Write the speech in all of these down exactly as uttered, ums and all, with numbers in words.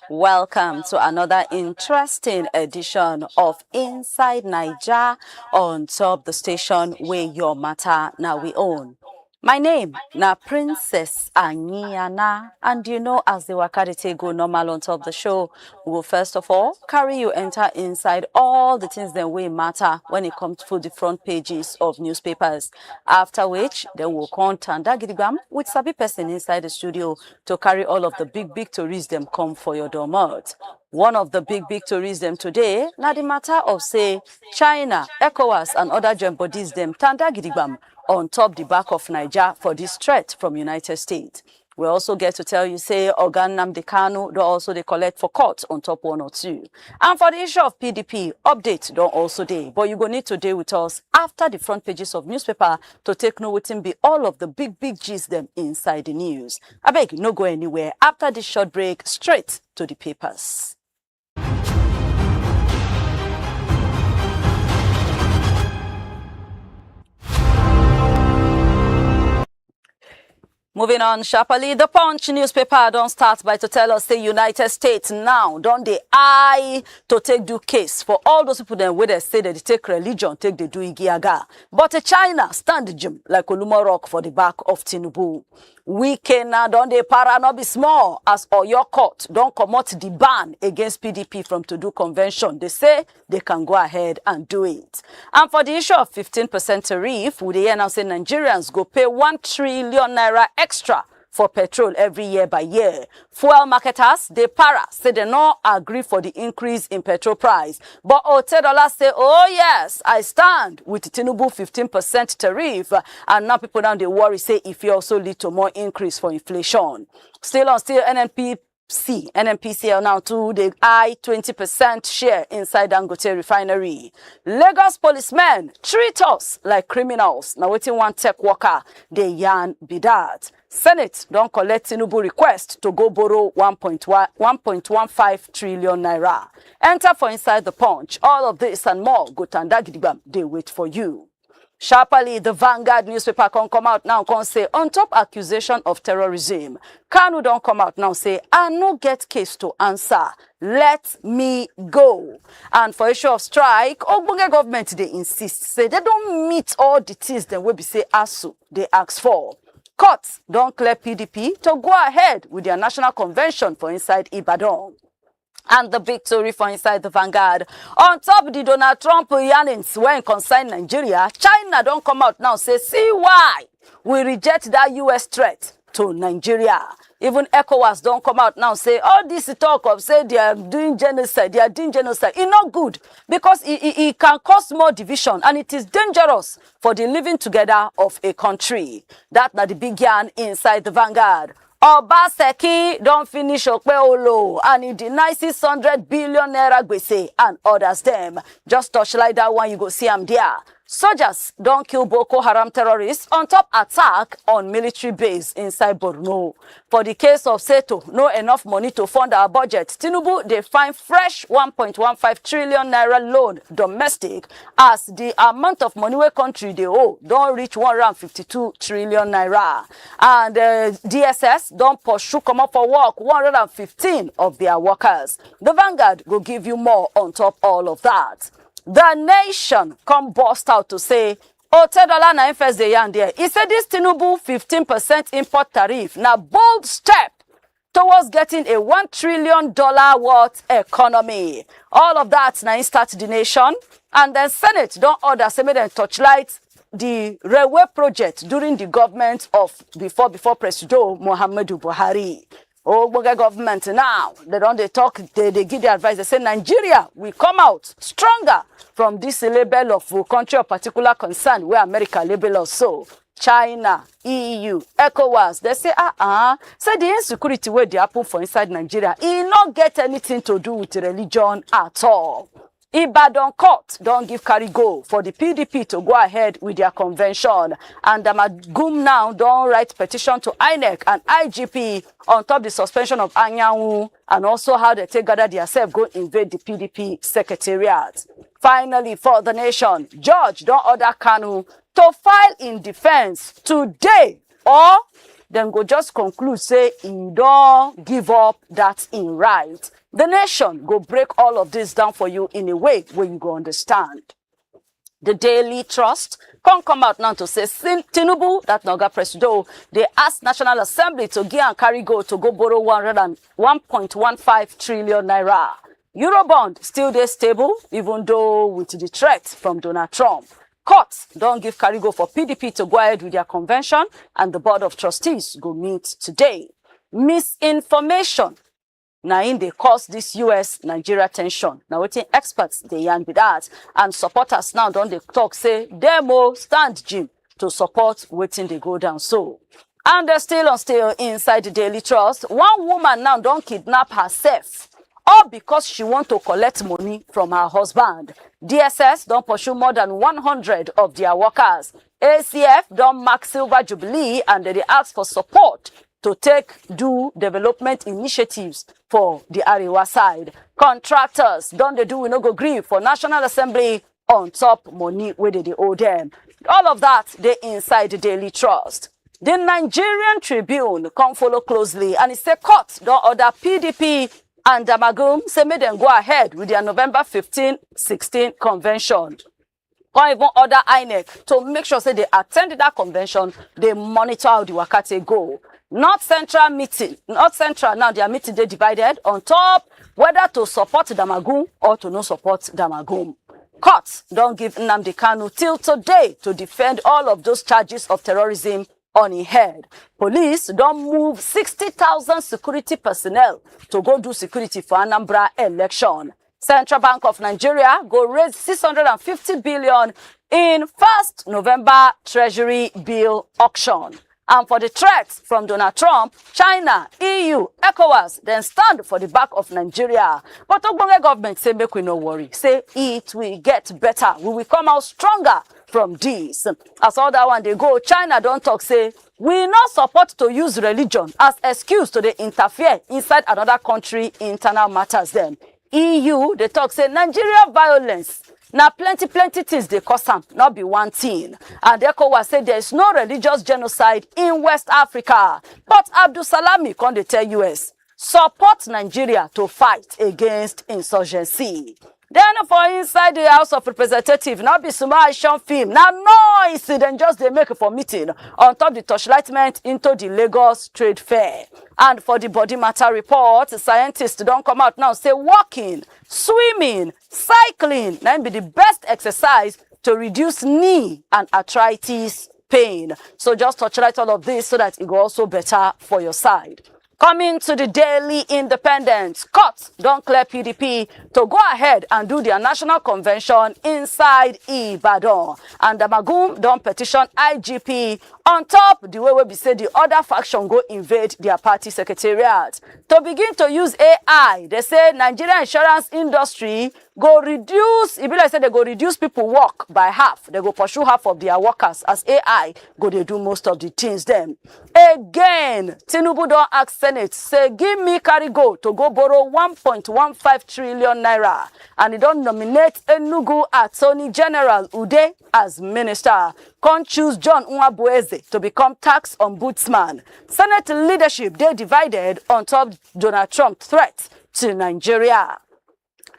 Welcome to another interesting edition of Inside Naija on top the station where your matter now we own. My name na Princess Anyiana, and you know, as the waka dey take go normal on top the show, we will first of all carry you enter inside all the things that we matter when it comes to the front pages of newspapers. After which, then we'll come tanda gidigbam with sabi person inside the studio to carry all of the big big tories them come for your domot. One of the big big tories them today na the matter of say China, ECOWAS and other joint bodies them tanda gidigbam on top the back of Niger for this threat from United States. We also get to tell you say Oga Nnamdi Kanu don also dey collect for court on top one or two. And for the issue of P D P, update don also dey, but you go need to dey with us after the front pages of newspaper to take know wetin be all of the big big gist them inside the news. Abeg, no go anywhere. After this short break, straight to the papers. Moving on sharply, the Punch newspaper don start by to tell us say United States now don dey eye to take do case for all those people dem wey dey say dem dey take religion take dey do igiaga. But China stand jim like Olumo Rock for the back of Tinubu. Wike now don dey para no be small as Oyo court don comot the ban against P D P from to do convention. They say they can go ahead and do it. And for the issue of fifteen percent tariff, we dey hear now say Nigerians go pay one trillion naira extra for petrol every year by year. Fuel marketers dey para say they no agree for the increase in petrol price. But Otedola say, "Oh yes, I stand with Tinubu fifteen percent tariff." And now people now dey worry say if it also lead to more increase for inflation. Still on still, N N P C, N N P C L now too dey eye twenty percent share inside Dangote refinery. Lagos policemen treat us like criminals. Na wetin one tech worker dey yarn be that. Senate don collect Tinubu request to go borrow one point one, one point one five trillion naira. Enter for inside the Punch. All of this and more go tanda gidigbam dey wait for you. Sharply, the Vanguard newspaper come come out now come say on top accusation of terrorism, Kanu don come out now say, "I no get case to answer. Let me go." And for issue of strike, ogbonge government dey insist say they don meet all the things dem wey be say ASUU dey ask for. Court don clear P D P to go ahead with their national convention for inside Ibadan. And the big story for inside the Vanguard. On top the Donald Trump yarnings wey concern Nigeria, China don come out now say, "See why we reject that U S threat to Nigeria." Even ECOWAS don come out now say all this talk of say they are doing genocide, they are doing genocide, e no good because e, e, e can cause more division and it is dangerous for the living together of a country. That na the big yarn inside the Vanguard. Obaseki don finish Okpeolo and he deny six hundred billion naira gbese and others dem. Just torchlight that one, you go see am there. Soldiers don kill Boko Haram terrorists on top attack on military base inside Borno. For the case of say to no enough money to fund our budget, Tinubu dey find fresh one point one five trillion naira loan domestic as the amount of money wey country dey owe don reach one hundred and fifty-two trillion naira. And uh, D S S don pursue comot for work one hundred and fifteen of their workers. The Vanguard go give you more on top all of that. The Nation come burst out to say, Otedola na im first dey yarn there. He say this Tinubu fifteen percent import tariff na bold step towards getting a one trillion dollar worth economy. All of that na im start the nation. And then Senate don order say make dem torchlight the railway project during the government of before before Presido Muhammadu Buhari. Ogbonge government now, they don dey talk, they dey give the advice. They say Nigeria will come out stronger from this label of a country of particular concern where America label us so. China, E U, ECOWAS, they say, ah ah, say the insecurity wey dey happen for inside Nigeria, e no get anything to do with religion at all. Ibadan court don give carry go for the P D P to go ahead with their convention, and Damagum now don write petition to INEC and I G P on top the suspension of Anyanwu and also how they take gather themselves go invade the P D P secretariat. Finally, for the nation, judge don order Kanu to file in defense today or dem go just conclude say e don give up that im right. The Nation go break all of this down for you in a way wey you go understand. The Daily Trust come come out now to say Tinubu, that na Oga Presido, dey ask National Assembly to give am carry go to go borrow one hundred and one point one five trillion naira. Eurobond still dey stable, even though with the threat from Donald Trump. Court don give carry go for P D P to go ahead with their convention, and the Board of Trustees go meet today. Misinformation na im dey cause this U S Nigeria tension. Na wetin experts dey yarn be that, and supporters now don dey talk say dem o stand gym to support wetin dey go down so. And uh, still on still inside the Daily Trust, one woman now don kidnap herself, all because she want to collect money from her husband. D S S don pursue more than one hundred of their workers. A C F don mark silver jubilee and they dey ask for support to take do development initiatives for the Arewa side. Contractors don dey do we no go gree for National Assembly on top money wey dey dey owe them. All of that dey inside the Daily Trust. The Nigerian Tribune come follow closely and e say court don order P D P and Damagum say make dem go ahead with their November fifteen sixteen convention. Come even order INEC to make sure say they attend that convention, they monitor how the waka take go. North Central meeting, North Central now their meeting dey divided on top whether to support Damagum or to no support Damagum. Court don give Nnamdi Kanu till today to defend all of those charges of terrorism on im head. Police don move sixty thousand security personnel to go do security for Anambra election. Central Bank of Nigeria go raise six hundred and fifty billion in first November Treasury bill auction. And for the threat from Donald Trump, China, E U, ECOWAS, dem stand for the back of Nigeria. But ogbonge government say make we no worry, say it will get better, we will come out stronger from this. As all that one dey go, China don talk say we no support to use religion as excuse to dey interfere inside another country internal matters dem. E U dey talk say Nigeria violence na plenty plenty things dey cause am, no be one thing. And ECOWAS say there is no religious genocide in West Africa. But Abdul Salami come dey tell U S support Nigeria to fight against insurgency. Then for inside the House of Representatives, no be small action film, na noise dem just dey make for meeting on top the torchlightment into the Lagos Trade Fair. And for the body matter report, scientists don come out now say walking, swimming, cycling na im be the best exercise to reduce knee and arthritis pain. So just torchlight all of this so that e go also better for your side. Coming to the Daily Independent, court don clear P D P to go ahead and do their national convention inside Ibadan. And Damagum don petition I G P on top the way wey be say the other faction go invade their party secretariat. To begin to use A I, they say Nigeria insurance industry go reduce, e be like say they go reduce people work by half. They go pursue half of their workers as A I go dey do most of the things dem. Again, Tinubu don ask Senate say give me carry go to go borrow one point one five trillion naira, and e don nominate Enugu Attorney General Ude as minister, come choose John Nwabueze to become tax ombudsman. Senate leadership dey divided on top Donald Trump threat to Nigeria.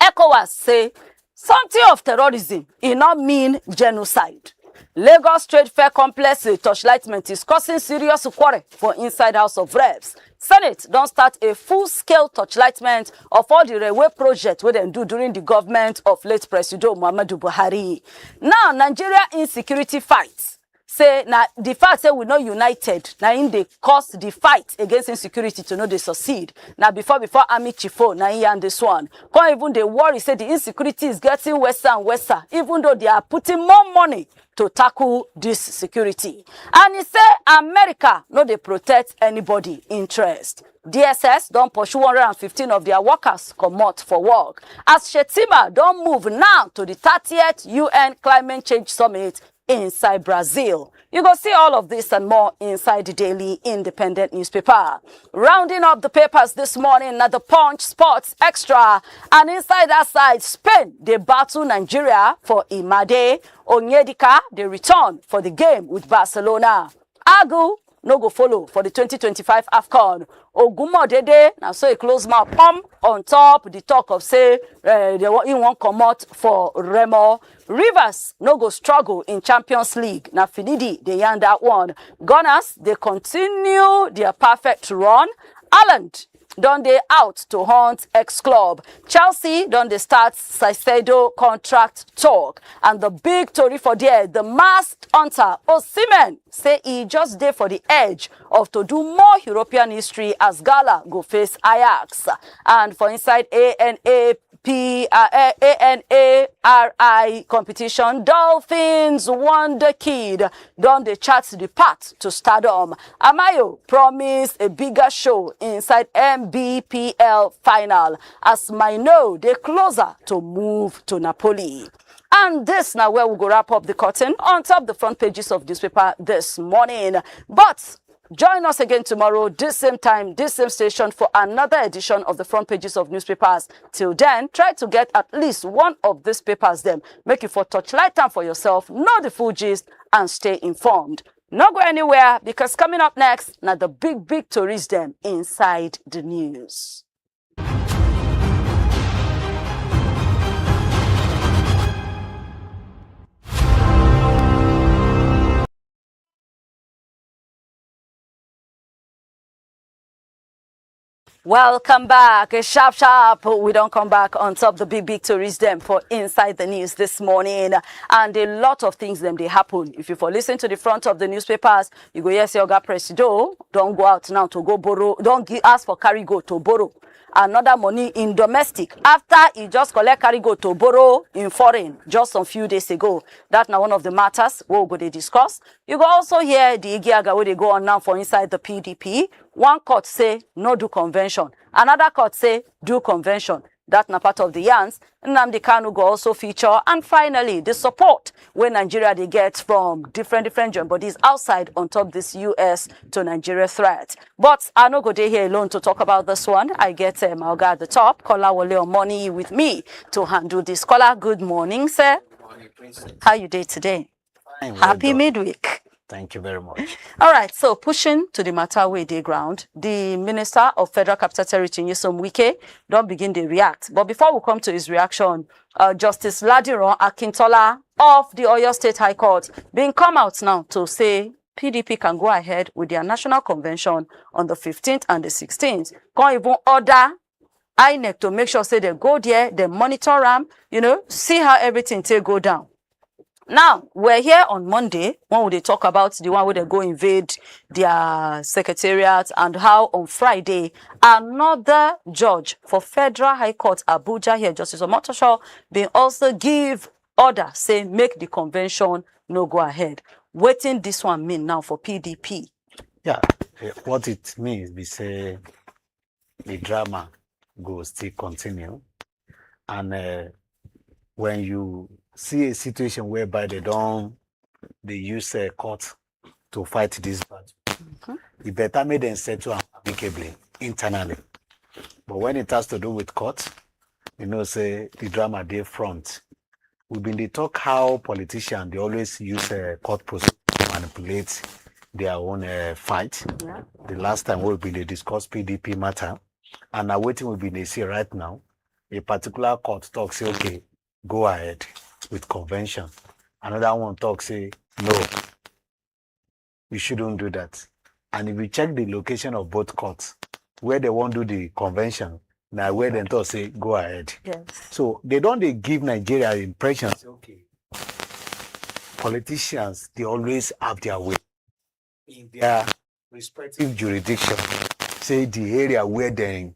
ECOWAS say something of terrorism e no mean genocide. Lagos Trade Fair Complex torchlightment is causing serious quarrel for inside House of Reps. Senate don start a full-scale torchlightment of all the railway project wey dem do during the government of late Presido Muhammadu Buhari. Now Nigeria insecurity fight say na the fact say we no united na im dey cause the fight against insecurity to no dey succeed. Na before before army chifo na im yarn this one, come even dey worry say the insecurity is getting worse and worse, even though they are putting more money to tackle this security. And e say America no dey protect anybody interest. D S S don pursue one hundred and fifteen of their workers comot for work as Shettima don move now to the thirtieth U N Climate Change Summit inside Brazil. You go see all of this and more inside the Daily Independent newspaper. Rounding up the papers this morning na the Punch Sports Extra. And inside that side, Spain dey battle Nigeria for Imade. Onyedika dey return for the game with Barcelona. Agu no go follow for the twenty twenty-five AFCON. Ogunmodede, na so e close mouth pom on top the talk of say eh, they wa- he wan comot for Remo. Rivers no go struggle in Champions League. Na Finidi dey yarn that one. Gunners dey continue their perfect run. Haaland don dey out to hunt ex-club. Chelsea don dey start Caicedo contract talk. And the big tori for there, the masked hunter Osimhen say e just dey for the edge of to do more European history as Gala go face Ajax. And for inside A N A P, uh, A N A R I competition, Dolphins wonder kid don dey chart the path to stardom. Amayo promise a bigger show inside M B P L final as Maino dey closer to move to Napoli. And this now where we go wrap up the curtain on top the front pages of newspaper this morning. But join us again tomorrow, this same time, this same station for another edition of the front pages of newspapers. Till then, try to get at least one of these papers them. Make you for touch light time for yourself, know the full gist, and stay informed. No go anywhere because coming up next, now the big, big tourist them inside the news. Welcome back. Eh, sharp, sharp. We don't come back on top the big, big tourist them for inside the news this morning. And a lot of things them they happen. If you for listen to the front of the newspapers, you go, yes, your guy Presido, don't go out now to go borrow, don't give, ask for carry go to borrow another money in domestic after he just collect carry go to borrow in foreign just some few days ago. That now one of the matters we go they discuss. You go also hear the igiaga where they go on now for inside the P D P. One court say no do convention, another court say do convention. That na part of the yarns Nnamdi Kanu go also feature. And finally, the support where Nigeria they get from different different joint bodies outside on top this U S to Nigeria threat. But I no go dey here alone to talk about this one. I get uh, my oga at the top, Kola Wole Omoni, with me to handle this. Kola, good morning, sir. How you day today? Fine, well Happy done. Midweek. Thank you very much. All right, so pushing to the matter wey dey ground, the Minister of Federal Capital Territory, Nyesom Wike, don begin dey react. But before we come to his reaction, uh, Justice Ladiran Akintola of the Oyo State High Court bin come out now to say P D P can go ahead with their national convention on the fifteenth and the sixteenth. Come even order INEC to make sure say they go there, they monitor am, you know, see how everything take go down. Now, we're here on Monday when we dey talk about the one where they go invade their secretariat and how on Friday, another judge for Federal High Court Abuja here, Justice Omotosho, bin also give order say make the convention no go ahead. Wetin this one mean now for P D P? Yeah, eh, what it means be say the drama go still continue. And uh, when you see a situation whereby they don't, they use a court to fight this battle, it better make them settle am amicably internally. But when it has to do with court, you know, say the drama dey front. We been dey talk how politicians they always use uh, court process to manipulate their own uh, fight. Yeah. The last time we been dey discuss P D P matter, and now waiting we been dey see right now. A particular court talk say okay, go ahead with convention. Another one talk say no, you shouldn't do that. And if you check the location of both courts, where they won't do the convention, now where they talk say go ahead. Yes. So they don't they give Nigeria impression say okay, politicians they always have their way in their respective jurisdiction. Say the area where they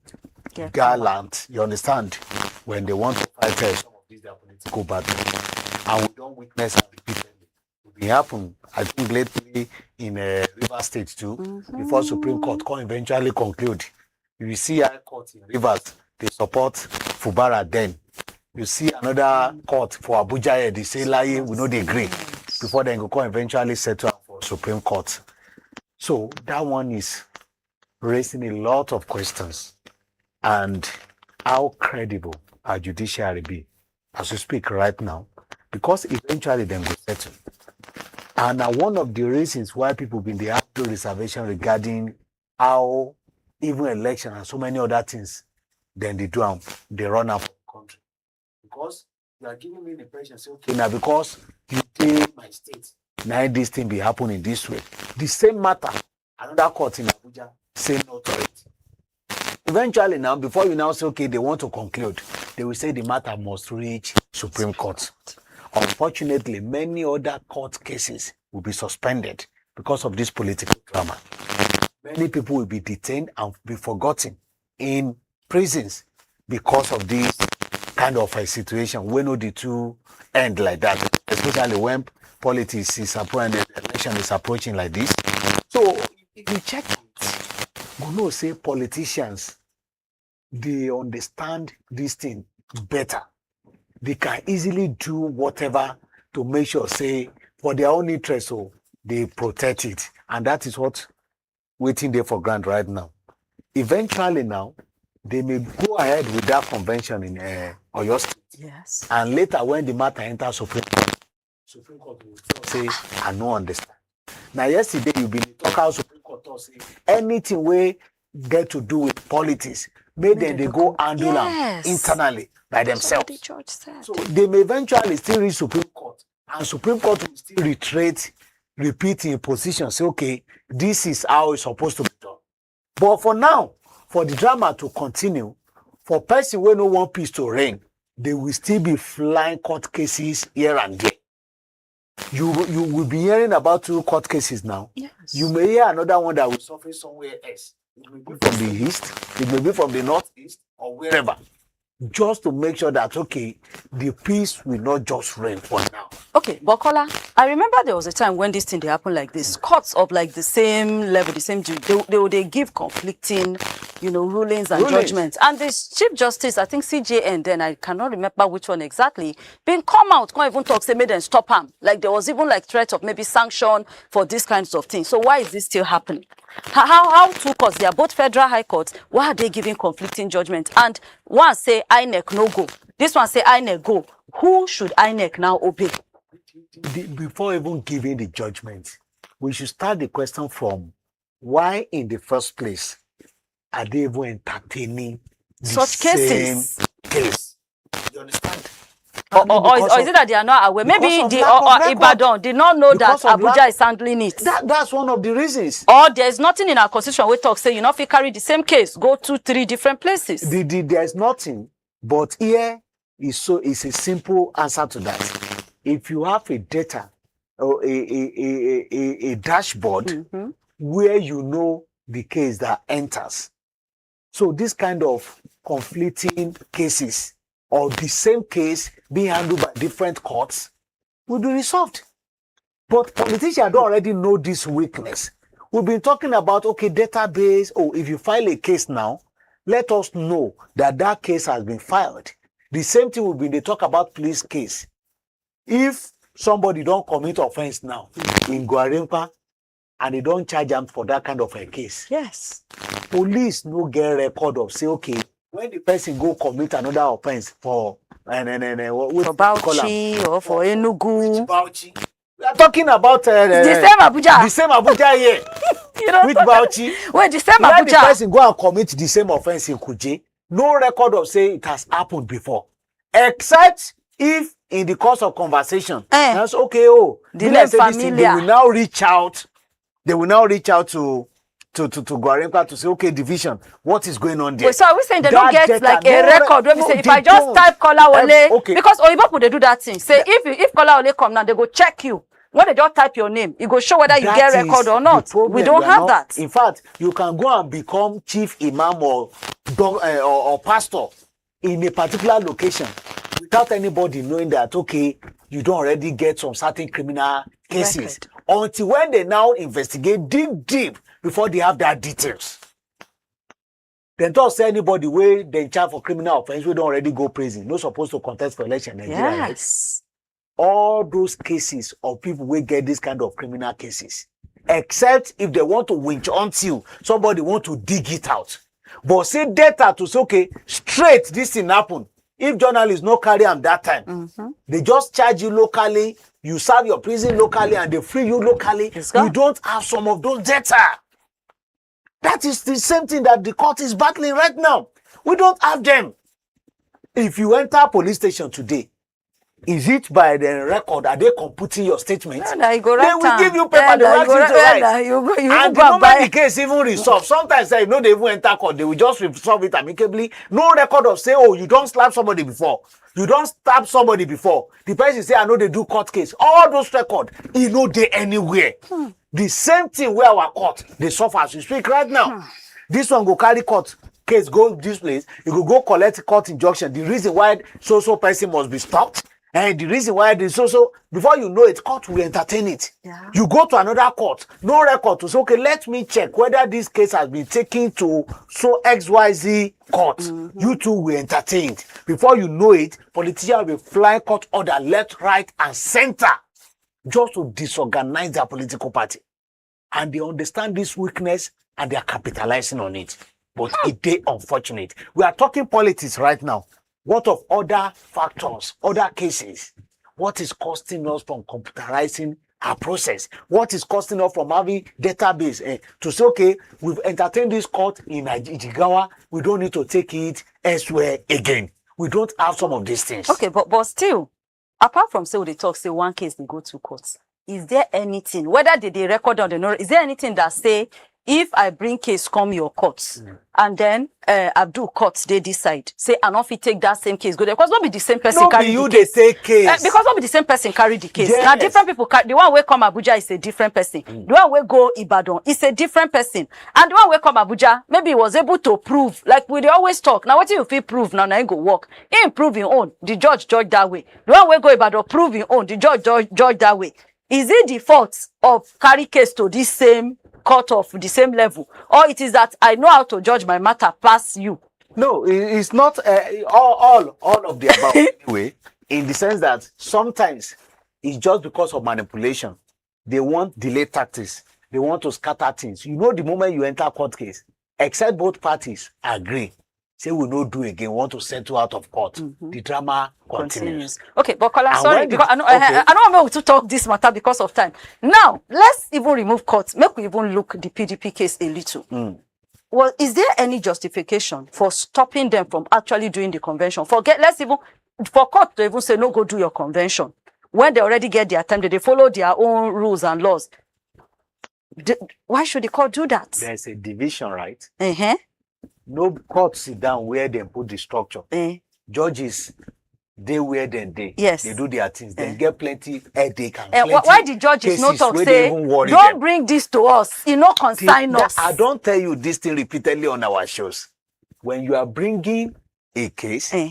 gallant, you understand, when they want to fight uh, some of these their political battles, and we don't witness and repeatedly. It happen, I think, lately in uh, River State too. Mm-hmm. Before Supreme Court can eventually conclude, you see High Court in Rivers they support Fubara. Then you see another court for Abuja here, they say lie, we know they agree. Before then go come eventually settle for Supreme Court. So that one is raising a lot of questions. And how credible our judiciary be as we speak right now? Because eventually then go settle. And na one of the reasons why people bin dey have reservation regarding how even election and so many other things dem dey do am, dey run am for the country. Because you are giving me the impression say, okay, na because you dey my state, na im this thing be happen in this way. The same matter, another court in Abuja say no to it. Eventually now, before you now say, okay, they want to conclude, they will say the matter must reach Supreme Court. Unfortunately, many other court cases will be suspended because of this political drama. Many people will be detained and be forgotten in prisons because of this kind of a situation wey no dey too end like that, especially when politics is appro-, and the election is approaching like this. So if you check it, you know say politicians dey understand this thing better. They can easily do whatever to make sure say for their own interest, so they protect it, and that is what wetin dey for ground right now. Eventually now, they may go ahead with that convention in uh, Oyo State. Yes. And later, when the matter enter Supreme Court, Supreme Court will talk say, "I no understand." Now, yesterday, you been talk how Supreme Court talk say anything wey get to do with politics, make dem dey go handle am Yes. internally by That's what themselves. The judge said. So they may eventually still reach Supreme Court, and Supreme Court will still reiterate, repeat in position, say, "Okay, this is how it's supposed to be done." But for now, for the drama to continue, for person wey no want peace to reign, they will still be flying court cases here and there. You you will be hearing about two court cases now. Yes. You may hear another one that will surface somewhere else. It may be from the east, it may be from the northeast, or wherever. Just to make sure that, okay, the peace will not just reign for now. Okay, but Kola, I remember there was a time when this thing dey happen like this. Courts of like the same level, the same ju-, they they would they give conflicting, you know, rulings and Rulings. Judgments. And the Chief Justice, I think C J N, then I cannot remember which one exactly, been come out, come even talk say make dem stop am. Like there was even like threat of maybe sanction for these kinds of things. So why is this still happening? How how, how two courts there, both federal high courts, why are they giving conflicting judgment? And one say INEC no go. This one say INEC go. Who should INEC now obey? The, before even giving the judgment, we should start the question from why in the first place are they even entertaining the Such same cases. Case? You understand? Or, or, or, is, Because or of- is it that they are not aware? Maybe because of the lack or, of or record. Ibadan did not know that Because of Abuja lack- is handling it. That, that's one of the reasons. Or there is nothing in our constitution wey talk say you no fit carry the same case go two, three different places. The, the, there's nothing, but here is so it's a simple answer to that. If you have a data or a, a, a, a, a dashboard Mhm. where you know the case that enters, so this kind of conflicting cases or the same case being handled by different courts will be resolved. But politicians don't already know this weakness. We've been talking about, okay, database. Oh, if you file a case now, let us know that that case has been filed. The same thing we've been dey talk about police case. If somebody don't commit offense now in Gwarimpa and they don't charge am for that kind of a case, Yes. police no get record of say, okay, when the person go commit another offense for and and and what, what For they call am? Bauchi or for Enugu. Bauchi. We are talking about uh, The uh, same Abuja. The same Abuja here. You know, Which Bauchi? Wait, the same Where the Abuja. Person go and commit the same offense in Kuje, no record of say it has happened before, except if in the course of conversation, Eh. That's okay. Oh, The you less know say this thing, they familiar. Will now reach out. They will now reach out to to to to Gwarimpa to say, okay, division, what is going on there? Wait, so are we saying they don't That get data, like a no re- record? When we no, say if they I just don't. Type Kolawole, Ev- okay. Because Oyibo people they do that thing. Say if you, if Kolawole come now, they go check you. When they just type your name, it go show whether you That get is record or the not. problem. We don't You are have not- that. In fact, you can go and become chief imam or doc- uh, or, or pastor in a particular location without anybody knowing that, okay, you don't already get some certain criminal cases Record. Until when they now investigate deep, deep before they have that details. Then don't say anybody where they charge for criminal offense, we don't already go prison, no supposed to contest for election in Nigeria, right? Yes. All those cases of people wey get this kind of criminal cases, except if they want to winch hunt you, somebody want to dig it out. But say data to say, okay, straight this thing happen. If journalists no carry am that time, Mhm. they just charge you locally. You serve your prison locally and they free you locally. It's We gone. don't have some of those data. That is the same thing that the court is battling right now. We don't have them. If you enter police station today, is it by the record? Are they computing your statement? Yeah, na you go They write will am. Give you paper. Yeah, They na will you ask go you write- to yeah, write. na you go, you And go the and moment buy. The case even resolve, sometimes I know they even enter court. They will just resolve it amicably. No record of say, oh, you don't slap somebody before. You don't stab somebody before. The person say, I know they do court case. All those record, e no dey anywhere. The same thing where our court they suffer as we speak right now. This one go carry court case go this place. You go go collect court injunction. The reason why so so person must be stopped, and the reason why the so so, before you know it, court will entertain it. Yeah. You go to another court, no record to say, okay, let me check whether this case has been taken to so X Y Z court. You too will entertain it. Before you know it, politicians will fly court order left, right, and center just to disorganize their political party. And they understand this weakness and they are capitalizing on it. But it dey unfortunate. We are talking politics right now. What of other factors, other cases? What is costing us from computerizing our process? What is costing us from having database, eh, to say, okay, we've entertained this court in Nij- Jigawa, we don't need to take it elsewhere again? We don't have some of these things. Okay, but but still, apart from say we dey talk say one case dey go to court, is there anything, whether they dey record or they no, is there anything that say if I bring case come your court and then uh, Abdul court dey decide say I no fit take that same case go there because no be the same person No carry be you the dey case. take case. Eh, because no be the same person carry the case. Na Yes. Different people carry. The one wey come Abuja is a different person. The one wey go Ibadan is a different person. And the one wey come Abuja maybe he was able to prove, like we dey always talk. Now wetin you fit prove now, na him go work. Him prove him own. The judge judge that way. The one wey go Ibadan prove him own. The judge judge judge that way. Is it the fault of carry case to this same court of the same level, or it is that I know how to judge my matter pass you? No, i- it's not uh, all, all all of the above anyway. In the sense that sometimes it's just because of manipulation. They want delay tactics. They want to scatter things. You know, the moment you enter court case, except both parties agree, say we no do again, want to settle out of court, the drama continues. Okay, but Kola, And sorry, when the- because I know, okay. I, I don't want to talk this matter because of time. Now, let's even remove court. Make we even look the P D P case a little. Well, is there any justification for stopping them from actually doing the convention? Forget, let's even for court to even say no, go do your convention when they already get their time. They, they follow their own rules and laws. The- why should the court do that? There's a division, right? Uh-huh. No court sit down where they put the structure. Eh. Judges, they where them they. Yes. They do their things. They Eh. Get plenty headache and Eh, plenty wh- why the judges no cases talk wey say dey even worry don't them. Bring this to us? It no concern That- us. I don't tell you this thing repeatedly on our shows. When you are bringing a case, Eh.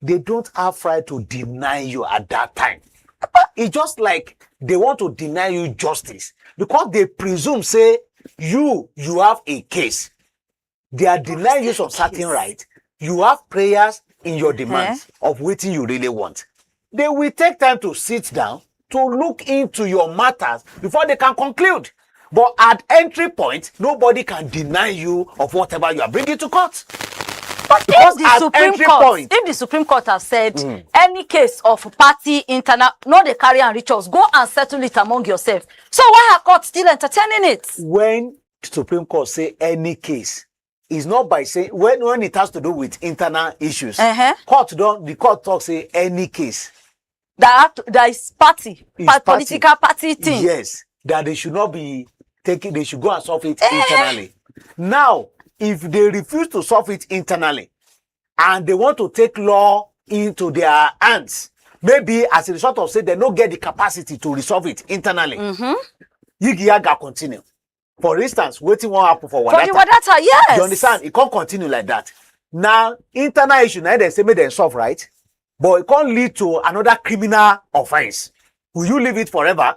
they don't have right to deny you at that time. It's just like they want to deny you justice because they presume say you you have a case. They are denying you some certain Case. Right. You have prayers in your demands of wetin you really want. They will take time to sit down to look into your matters before they can conclude. But at entry point, nobody can deny you of whatever you are bringing to court. But Because if the at Supreme entry Court, point, if the Supreme Court have said any case of party internal, no, they carry and reach us, go and settle it among yourself. So why are court still entertaining it? When Supreme Court say any case, it's not by saying when when it has to do with internal issues. Uh-huh. Court don't the court talk say any case. That that is party, It's part- party. Political party thing. Yes, that they should not be taking. They should go and solve it internally. Now, if they refuse to solve it internally, and they want to take law into their hands, maybe as a result of say they no get the capacity to resolve it internally, Yigi Yaga continue. For instance, wetin wan happen for For the Wadata? Wadata, yes. You understand? It can't continue like that. Now, internal issue, now they say make them solve, right? But it can't lead to another criminal offense. Will you leave it forever?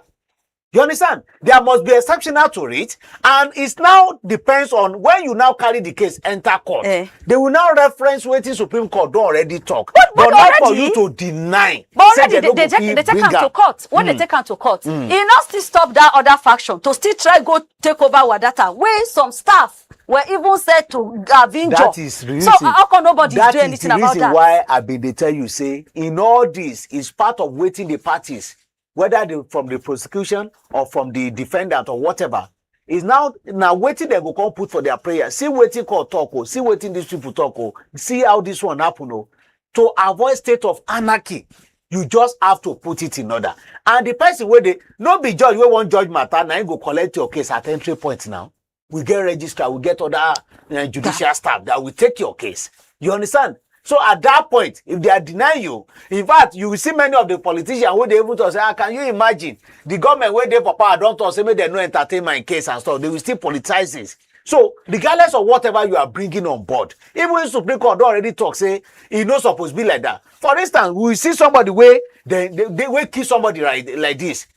You understand? There must be exceptional to it, and it now depends on when you now carry the case enter court. Eh. They will now reference wetin Supreme Court don already talk. But- but Not for already- you to deny. But Say already they, no they, go take, fit they take bring am to am. Court. When they take am to court, e no still stop that other faction to still try go take over Wadata. Wey some staff were even said to have injured. That is the So reason. How come nobody That do is anything the about reason that? Why I been dey tell you say in all this is part of wetin the parties whether they, from the prosecution or from the defendant or whatever, is now, now wetin dem go come put for their prayer. See wetin court talk o, see wetin these people talk o, see how this one happen o. To avoid state of anarchy, you just have to put it in order. And the person wey dey, no be judge wey wan judge matter, na him go collect your case at entry point now. We get registrar, we get other uh, judicial staff that will take your case. You understand? So at that point, if they are denying you, in fact, you will see many of the politicians who they even to say, ah, can you imagine? The government wey dey for power don talk say make dem no entertain my case and stuff. They will still politicize it. So regardless of whatever you are bringing on board, even if Supreme Court don already talk say e no suppose be like that. For instance, we see somebody wey they, they, they wey kill somebody like, like this.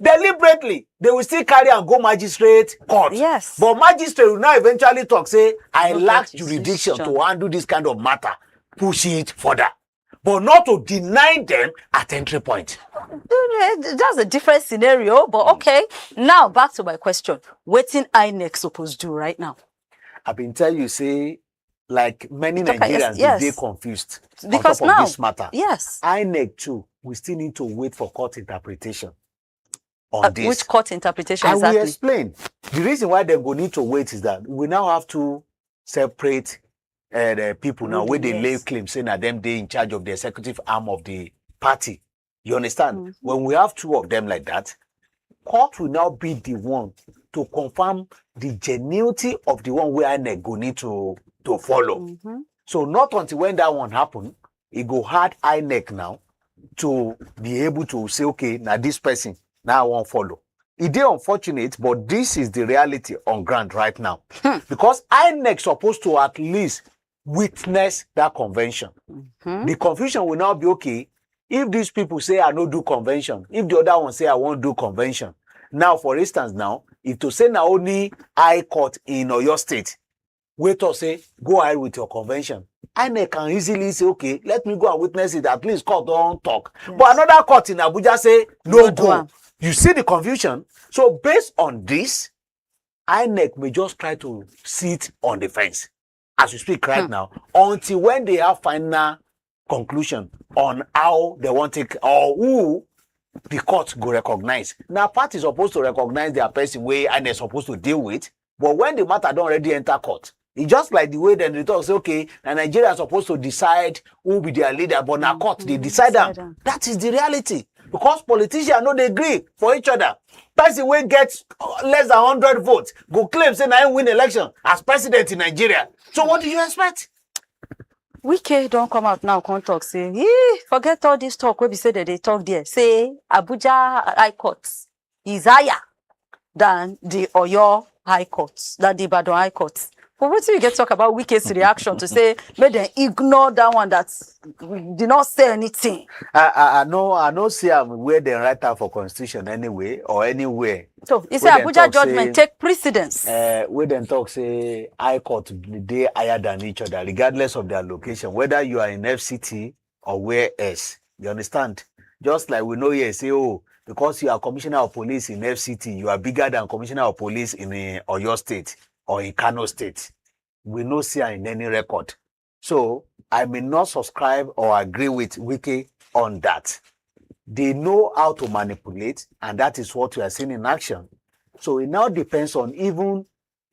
Deliberately, they will still carry and go magistrate court. Yes. But magistrate will now eventually talk say, I No lack get jurisdiction jurisdiction. To handle this kind of matter. Push it further. But not to deny them at entry point. That's a different scenario, but okay. Now back to my question. Wetin INEC suppose do right now? I been tell you say, like many Talk, yes, Nigerians, yes. They confused Because on top now, of this matter. Yes. INEC too, we still need to wait for court interpretation on Uh, this. Which court interpretation I will exactly? Explain. The reason why they go need to wait is that we now have two separate uh, the people now where they lay Yes. Claim say na them they in charge of the executive arm of the party. You understand? Mhm. When we have two of them like that, court will now be the one to confirm the genuinity of the one where INEC go need to to follow. Mhm. So not until when that one happen, it go hard INEC now to be able to say, okay, now this person, now I won't follow. It is unfortunate, but this is the reality on ground right now. Hmm. Because INEC supposed to at least witness that convention. Hmm. The confusion will now be, okay, if these people say I no do convention, if the other one say I won't do convention. Now, for instance, now, if to say na only High Court in Oyo State, wait or say, go ahead with your convention. INEC can easily say, okay, let me go and witness it. At least court don't talk. Yes. But another court in Abuja say, no, No do go. Am. You see the confusion? So based on this, INEC may just try to sit on the fence as we speak right Hmm. Now, until when they have final conclusion on how they want to take or who the court go recognize. Now, party supposed to recognize their person way and they're supposed to deal with. But when the matter don't already enter court, it's just like the way then they talk say, okay, now Nigeria supposed to decide who be their leader, but now court they Mhm, decide them. decide am. That is the reality. Because politicians no dey agree for each other. Person wey get uh, less than hundred votes go claim say na him win election as president in Nigeria. So what do you expect? Wike don come out now, come talk say, "Ee, forget all this talk wey be say dem dey talk there. Say Abuja High Court is higher than the Oyo High Court, than the Ibadan High Court." But wetin you get talk about Wike's reaction to say make dem ignore that one that did not say anything? I, I, I know I know see am where they write am for constitution anyway or anywhere. So he say Wey dem Abuja talk judgment say, take precedence. Uh, where dem talk say High Court dey higher than each other regardless of their location, whether you are in F C T or where else. You understand? Just like we know here say, oh, because you are commissioner of police in F C T, you are bigger than commissioner of police in uh, Oyo State or in Kano State. We no see am in any record. So I may not subscribe or agree with Wike on that. They know how to manipulate, and that is what we are seeing in action. So it now depends on even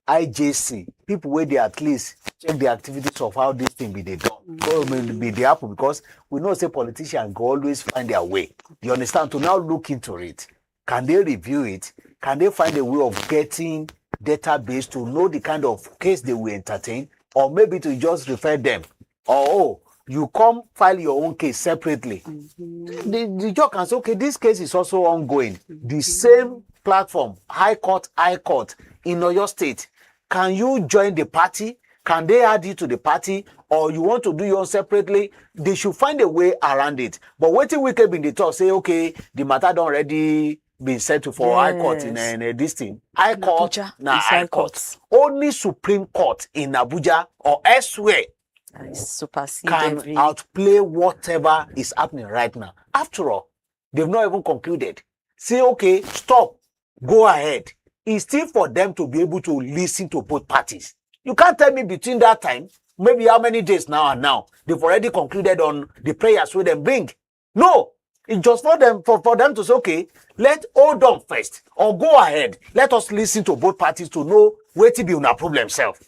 I J C, people where they at least check the activities of how this thing be they done. So it may be they happen because we know say politicians go always find their way. You understand? To now look into it, can they review it? Can they find a way of getting database to know the kind of case they will entertain, or maybe to just refer them? Or oh, you come file your own case separately. The, the judge can say, okay, this case is also ongoing. The same platform, High Court, High Court in Oyo State. Can you join the party? Can they add you to the party? Or you want to do your own separately? They should find a way around it. But wetin Wike been dey talk say, okay, the matter don already been settled for High Court in, Yes. in, uh, this thing. High Court Abuja na is High High Court. Court. Only Supreme Court in Abuja or elsewhere I supersede can every. Outplay whatever is happening right now. After all, they've not even concluded. Say, okay, stop, go ahead. It's still for them to be able to listen to both parties. You can't tell me between that time, maybe how many days now and now, they've already concluded on the prayers wey dem bring. No, It's just for them for, for them to say, okay, let hold on first or go ahead. Let us listen to both parties to know wetin be una problem self.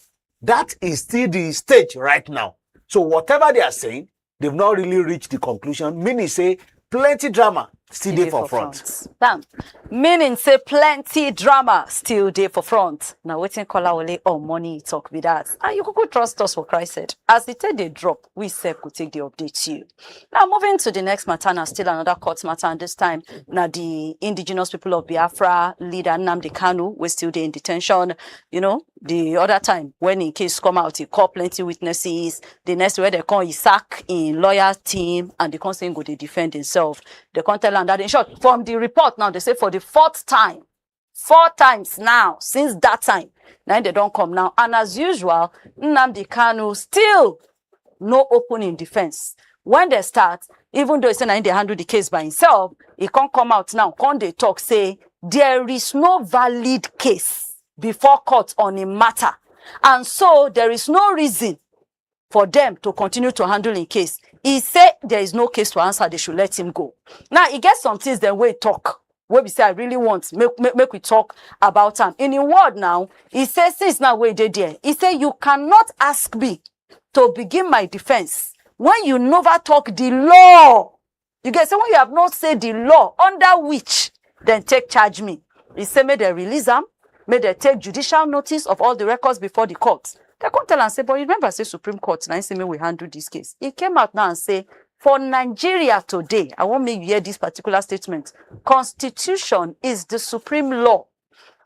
That is still the stage right now. So whatever they are saying, they've not really reached the conclusion. Meaning say plenty drama still dey for front. Bam. Meaning say plenty drama still dey for front. Na wetin Kolawole Omoni talk be that. And you go trust us for Christ said. As the take dey drop, we sef go take the update you. Now moving to the next matter, na still another court matter, and this time na the indigenous people of Biafra leader Nnamdi Kanu wey still dey in detention. You know, the other time when in case come out, he call plenty witnesses. The next wey they come, he sack in lawyer team and they come say he go dey defend himself. They come tell am that, in short, from the report now, they say for the fourth time, four times now since that time, now they don't come now. And as usual, Nnamdi Kanu still no open in defense. When they start, even though he say na him dey handle the case by himself, he can't come out now, can't they talk say there is no valid case before court on a matter, and so there is no reason for them to continue to handle in case. He say there is no case to answer, they should let him go. Now he get some things dem wey talk wey be say I really want make, make, make we talk about am. In a word now, he say since now wey dey there, he say you cannot ask me to begin my defense when you never talk the law. You get say when you have not said the law under which then take charge me. He say make they release am, make they take judicial notice of all the records before the court. They come tell am say, but you remember say Supreme Court na say make we handle this case. He came out now and say, for Nigeria today, I want make you hear this particular statement. Constitution is the supreme law.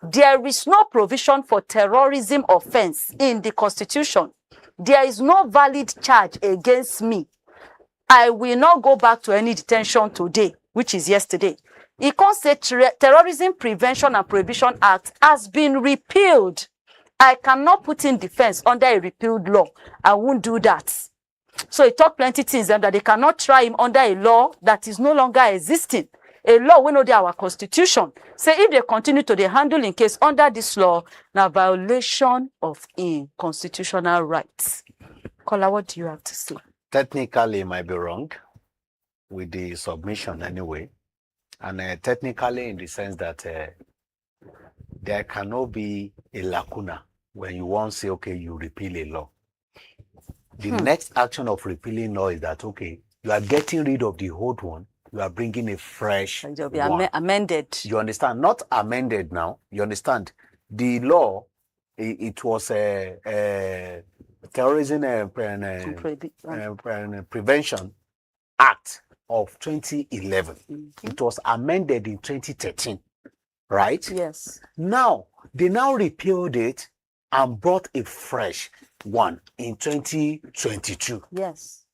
There is no provision for terrorism offense in the constitution. There is no valid charge against me. I will not go back to any detention today, which is yesterday. He can't say Terrorism Prevention and Prohibition Act has been repealed. I cannot put in defense under a repealed law. I won't do that. So he talked plenty things them that they cannot try him under a law that is no longer existing. A law we know they our constitution. Say if they continue to the handling case under this law, now violation of in constitutional rights. Kola, what do you have to say? Technically, it might be wrong with the submission anyway. And uh, technically, in the sense that uh, there cannot be a lacuna when you want to say, okay, you repeal a law. The hmm. next action of repealing law is that, okay, you are getting rid of the old one, you are bringing a fresh one. Amended. You understand? Not amended now. You understand? The law, it, it was a, a terrorism and, and, and, and prevention Act of twenty eleven. Mm-hmm. It was amended in twenty thirteen, right? Yes. Now, they now repealed it and brought a fresh one in twenty twenty-two. Yes.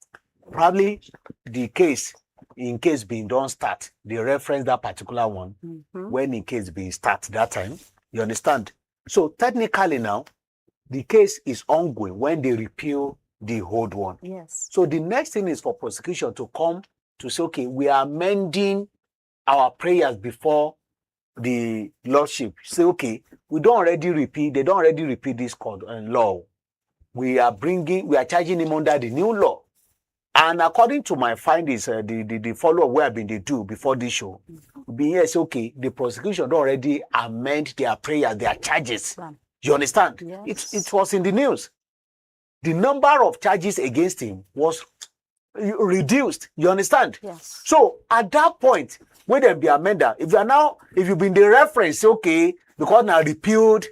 Probably the case, in case being done start, they reference that particular one mm-hmm. when in case being start that time. You understand? So technically now, the case is ongoing when they repeal the old one. Yes. So the next thing is for prosecution to come to say, okay, we are amending our prayers before the lordship. Say, okay, we don't already repeal, they don't already repeal this code and law. We are bringing, we are charging him under the new law. And according to my findings, uh, the, the, the follow-up we have been they do before this show, be here say, okay, the prosecution don already amend their prayers, their charges. You understand? Yes. It, it was in the news. The number of charges against him was reduced. You understand? Yes. So at that point, when there be amender, if you are now, if you've been the reference, okay, because now repealed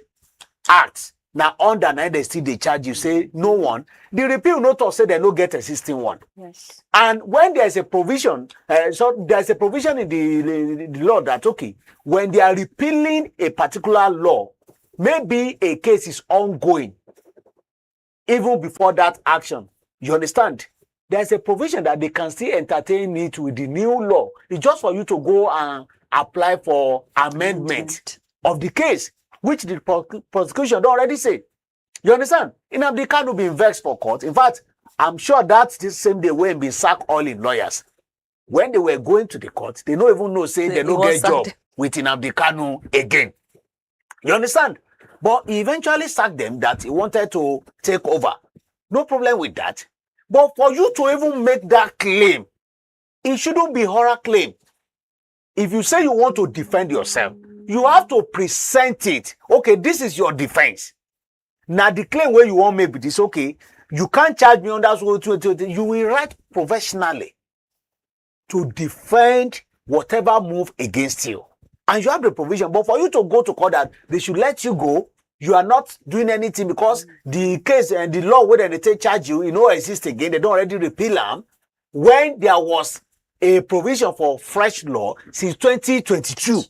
acts, now under now they still they charge you, say no one. The repeal not to say they no get existing one. Yes. And when there is a provision, uh, so there is a provision in the, the, the law that, okay, when they are repealing a particular law, maybe a case is ongoing, even before that action. You understand? There's a provision that they can still entertain it with the new law. It's just for you to go and apply for amendment, amendment. of the case, which the prosecution already say. You understand? Nnamdi Kanu been vexed for court. In fact, I'm sure that this same day when been sack all in lawyers. When they were going to the court, they don't even know say they, they no get job with Nnamdi Kanu again. You understand? But he eventually sacked them that he wanted to take over. No problem with that. But for you to even make that claim, it shouldn't be horror claim. If you say you want to defend yourself, you have to present it. Okay, this is your defense. Now the claim where you want make be this, okay, you can't charge me under so twenty twenty. You will write professionally to defend whatever move against you. And you have the provision, but for you to go to court that they should let you go, you are not doing anything because the case and the law where they take charge you, you know, exist again. They don't already repeal them when there was a provision for fresh law since twenty twenty-two.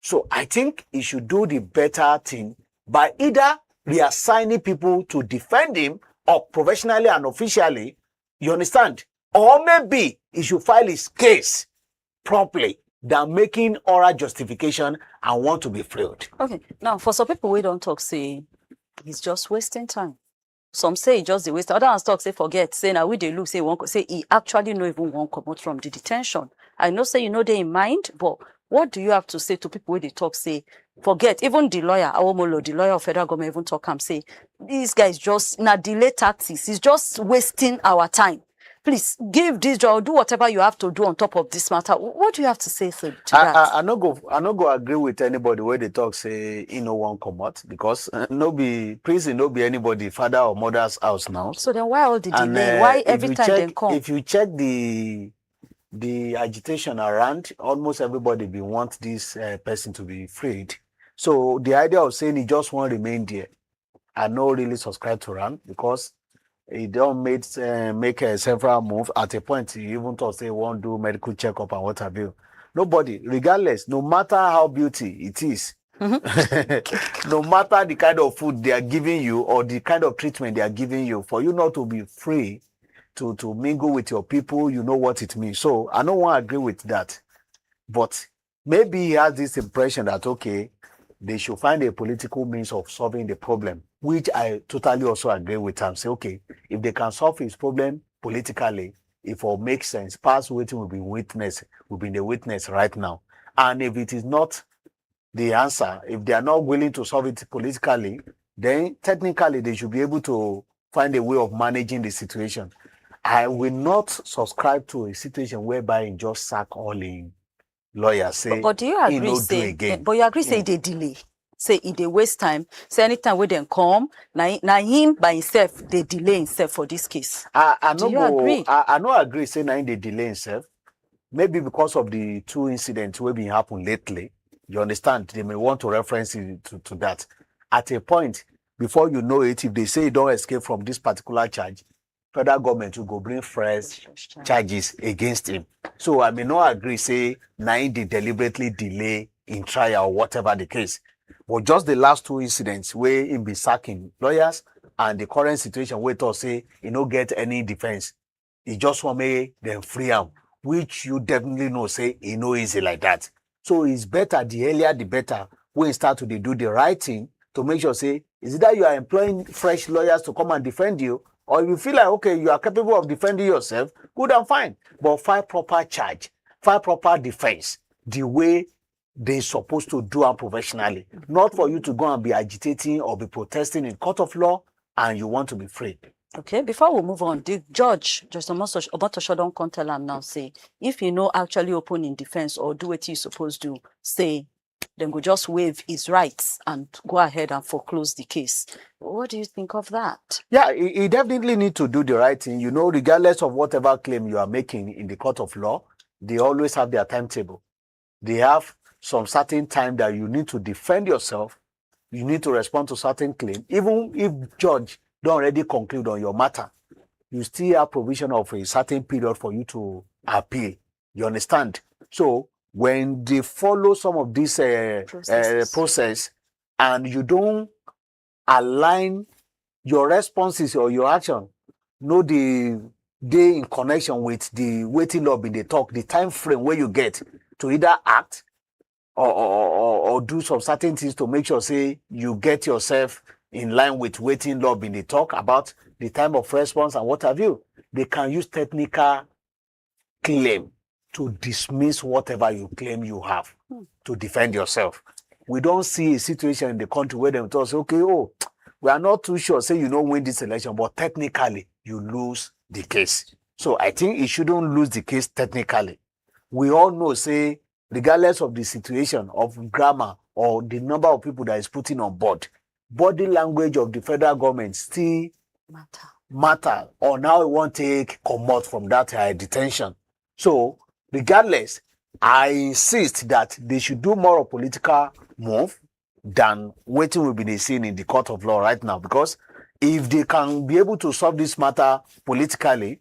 So I think he should do the better thing by either reassigning people to defend him or professionally and officially, you understand? Or maybe he should file his case properly than making oral justification and want to be fraud. Okay, now for some people, we don't talk say he's just wasting time. Some say he just dey waste. Other ones talk say forget. Say now we dey look say one say he actually no even wan comot from the detention. I know say you know dey in mind, but what do you have to say to people wey dey talk say forget? Even the lawyer, Awomolo, the lawyer of federal government, even talk am say this guy is just na delay tactics. He's just wasting our time. Please give this job, do whatever you have to do on top of this matter. What do you have to say to, to I, that? I, I no go I no go agree with anybody where they talk say he no wan comot because uh, no be prison, no be anybody father or mother's house now. So then why all the And delay? uh, Why if every you time check, dem come? If you check the the agitation around, almost everybody be want this uh, person to be freed. So the idea of saying he just won't remain there, I no really subscribe to am because he don made uh, make uh, several moves. At a point, he even thought say he wan do medical checkup and what have you. Nobody, regardless, no matter how beauty it is, no matter the kind of food they are giving you or the kind of treatment they are giving you, for you not to be free to to mingle with your people, you know what it means. So I no wan agree with that. But maybe he has this impression that, okay, they should find a political means of solving the problem, which I totally also agree with am. Say, okay, if they can solve his problem politically, it will make sense. Pass wetin we been witness, we been dey witness right now. And if it is not the answer, if they are not willing to solve it politically, then technically they should be able to find a way of managing the situation. I will not subscribe to a situation whereby he just sack all in lawyers say But, but do you he agree? No do Say, again. But you agree? Say they delay. Say e dey waste time. Say anytime wey dem come, na na him by himself dey delay himself for this case. I, I Do no you go. Agree? I, I no agree say na him dey delay himself. Maybe because of the two incidents wey been happen lately. You understand? They may want to reference it to, to that. At a point, before you know it, if they say he don escape from this particular charge, federal government will go bring fresh charges against him. So I may not agree say na him dey deliberately delay in trial or whatever the case. But just the last two incidents where him be sacking lawyers and the current situation where talk say he no get any defense. He just want make them free him, which you definitely know say he no easy like that. So it's better the earlier the better when you start to dey do the right thing to make sure say is either you are employing fresh lawyers to come and defend you, or if you feel like, okay, you are capable of defending yourself, good and fine. But file proper charge, file proper defense the way they supposed to do am professionally, not for you to go and be agitating or be protesting in court of law and you want to be free. Okay, before we move on, the judge, Justice Omotosho, Omotosho don come tell am now say if he no actually open in defense or do what he supposed do, say dem go just waive his rights and go ahead and foreclose the case. What do you think of that? Yeah, he, he definitely need to do the right thing. You know, regardless of whatever claim you are making in the court of law, they always have their timetable. They have some certain time that you need to defend yourself. You need to respond to certain claim. Even if judge don already conclude on your matter, you still have provision of a certain period for you to appeal. You understand? So when they follow some of this uh, uh, Processes. Process and you don't align your responses or your action, no dey dey in connection with the wetin law been dey talk, the time frame wey you get to either act or or, or, or do some certain things to make sure say you get yourself in line with wetin law been dey talk about the time of response and what have you. They can use technical claim to dismiss whatever you claim you have to defend yourself. We don see a situation in the country where dem talk say, okay, oh, we are not too sure say you no win this election, but technically you lose the case. So I think he shouldn't lose the case technically. We all know say, regardless of the situation of grammar or the number of people that is putting on board, body language of the federal government still Matter. matter on how e wan take comot from that uh, detention. So, regardless, I insist that they should do more of political move than wetin we be dey seeing in the court of law right now, because if they can be able to solve this matter politically,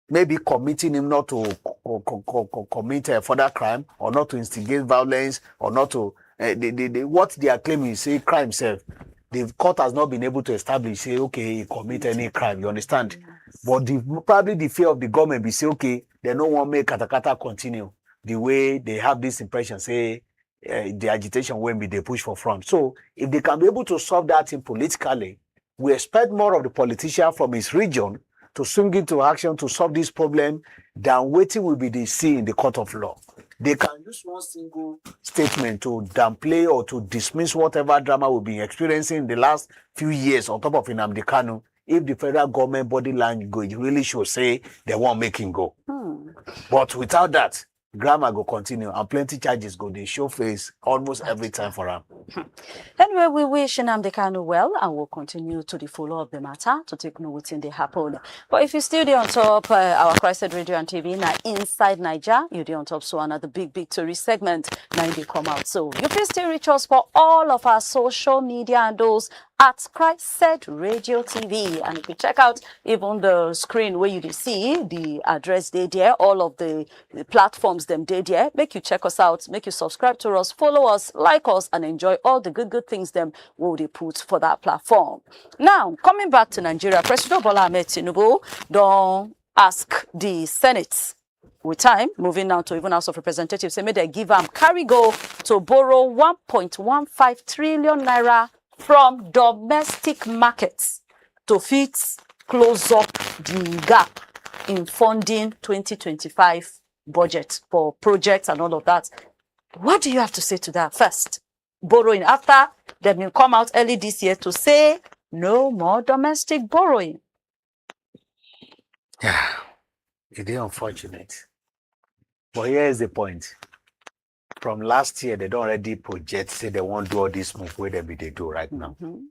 maybe committing him not to co- co- co- co- commit a further crime, or not to instigate violence, or not to uh, the, the, the, what they are claiming is say crime self. The court has not been able to establish say, okay, he commit any crime, you understand? But the, probably the fear of the government be say, okay, they no wan make katakata continue the way they have this impression say uh, the agitation wey be dey push for front. So if they can be able to solve that thing politically, we expect more of the politician from his region to swing into action to solve this problem than wetin we be dey see in the court of law. They can use one single statement to downplay or to dismiss whatever drama we've been experiencing in the last few years on top of Nnamdi Kanu. If the federal government body language really show say they wan make him go. But without that, grammar go continue and plenty charges go dey show face almost every time for am. Anyway, we wish Nnamdi Kanu well, and we'll continue to the follow up the matter to take know wetin dey happen. But if you still dey on top uh, our Christ Radio and T V, na inside Naija, you dey on top, so another big, big tori segment na im dey come out. So you fit still reach us for all of our social media handles at Christ Radio T V. And if you check out even the screen where you dey see, the address dey there, all of the, the platforms dem dey there. Make you check us out, make you subscribe to us, follow us, like us, and enjoy all the good, good things dem we dey put for that platform. Now, coming back to Nigeria, President Bola Ahmed Tinubu don ask the Senate with time, moving now to even House of Representatives, say make dem give am carry go to borrow one point one five trillion naira from domestic markets to fit close up the gap in funding twenty twenty-five budget for projects and all of that. What do you have to say to that? First, borrowing, after dem bin come out early this year to say no more domestic borrowing. Yeah, e dey unfortunate. But here is the point. From last year, they don already project say they wan do all this move wey dem be dey do right now. Mhm.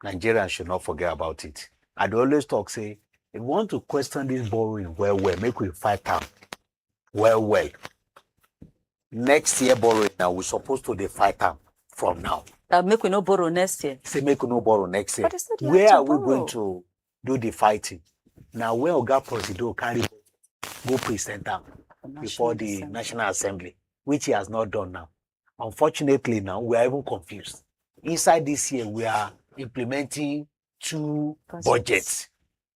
Nigerians should not forget about it. I dey always talk say, if we want to question this borrowing well well, make we fight am well well. Next year borrowing now, we suppose to dey fight am from now. Uh, make we no borrow next year. Say make we no borrow next year. But they said they Where have to are we borrow. going to do the fighting? Now where Oga Presido carry go present am For before the Assembly. National Assembly, which he has not done now. Unfortunately, now we are even confused. Inside this year, we are implementing two Budgets. budgets